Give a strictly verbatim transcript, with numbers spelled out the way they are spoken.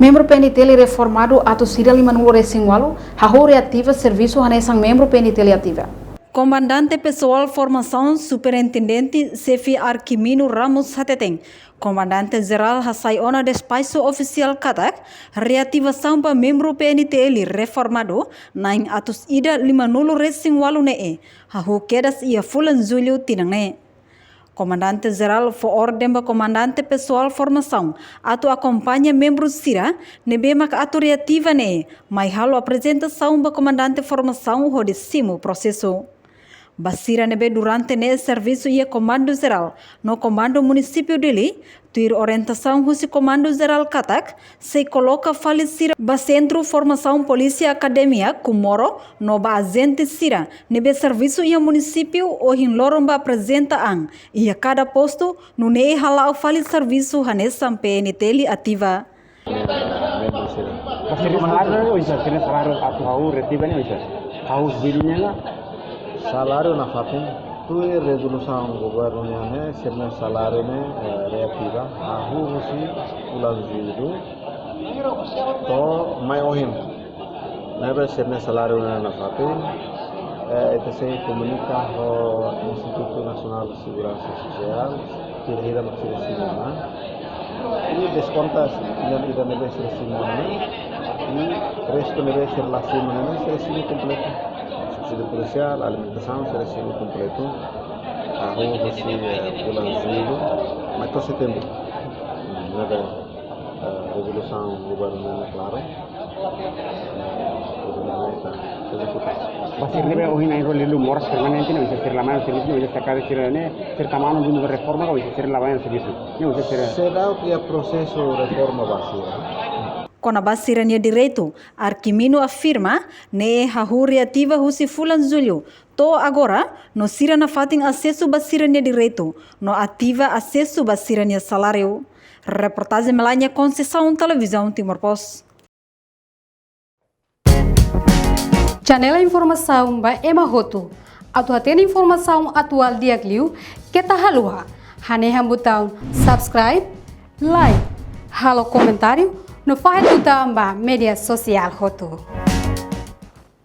Membru P N T L reformadu atus ida lima-nulu resin ualu hahú reativa servisu hanesan membru P N T L ativa. Komandante Pesoál Formasaun Superintendente Xefe Arquimino Ramos hateten, Komandante Jerál hasai ona despaxu ofisiál katak reativasaun ba membru P N T L reformadu na'in atus ida lima-nulu resin ualu ne'e hahú kedas iha fulan Jullu tinan ne'e. Komandante Jerál fó orden ba Komandante Pesoál Formasaun atu akompaña membru sira ne'ebé mak atu reativa ne'e mai halo aprezentasaun ba Komandante Formasaun hodi simu prosesu. Ba sira ne'ebé durante ne'e servisu iha Komandu Jerál no Komandu Munisípiu Dili, tuir orientasaun husi Komandu Jerál katak sei koloka fali sira ba Sentru Formasaun Polísia Akademia Comoro no ba ajente sira ne'ebé servisu iha munisípiu ohin loron ba aprezenta an iha kada postu, nune'e hala'o fali servisu hanesan P N T L ativa. Membru sira. Ba sira-nia saláriu ne'e oinsá, sira-nia saláriu atu hahú reativa ne'e oinsá? Hahú hili ne'e la? Saláriu nafatin, tuir rezolusaun governu nian ne'e, sira-nia saláriu ne'e, eh, reativa, hahú husi fulan Jullu to'o mai ohin. Ne'ebé sira-nia saláriu ne'e nafatin, eh, ita sei komunika ho Institutu Nasionál Seguransa Sosiál, sira hira mak sira simu ona. I deskonta ida-idak ne'ebé sira simu ona. I restu ne'ebé sira la simu ona, sira simu kompletu. Subsídiu polísiál, alimentasaun, sira simu kompletu. Hahú husi, eh, fulan Jullu, mai to'o Setembru. Hmm, ne'ebé, eh, rezolusaun governu ne'e klaru. Ba sira ne'ebé ohin enrolu liu moras permanente ne'e, oinsá sira la mai servisu ne'e, oinsá karik sira ne'e, sira tama ona duni ba reforma ka, oinsá sira la mai servisu ne'e, oinsá sira. Seidauk iha prosesu reforma ba sira. Kona-ba sira-nia direitu, Arquimino afirma, ne'e hahú reativa husi fulan Jullu to'o agora, no sira nafatin asesu ba sira-nia direitu, no ativa asesu ba sira-nia saláriu. Reportajen Melania Conceição, Televizaun Timor Post. Janela informasaun ba ema hotu. Atu hatene informasaun atuál di'ak liu, keta haluha hanehan butaun subscribe, like, halo komentáriu, no fahe tutan ba média sosiál hotu.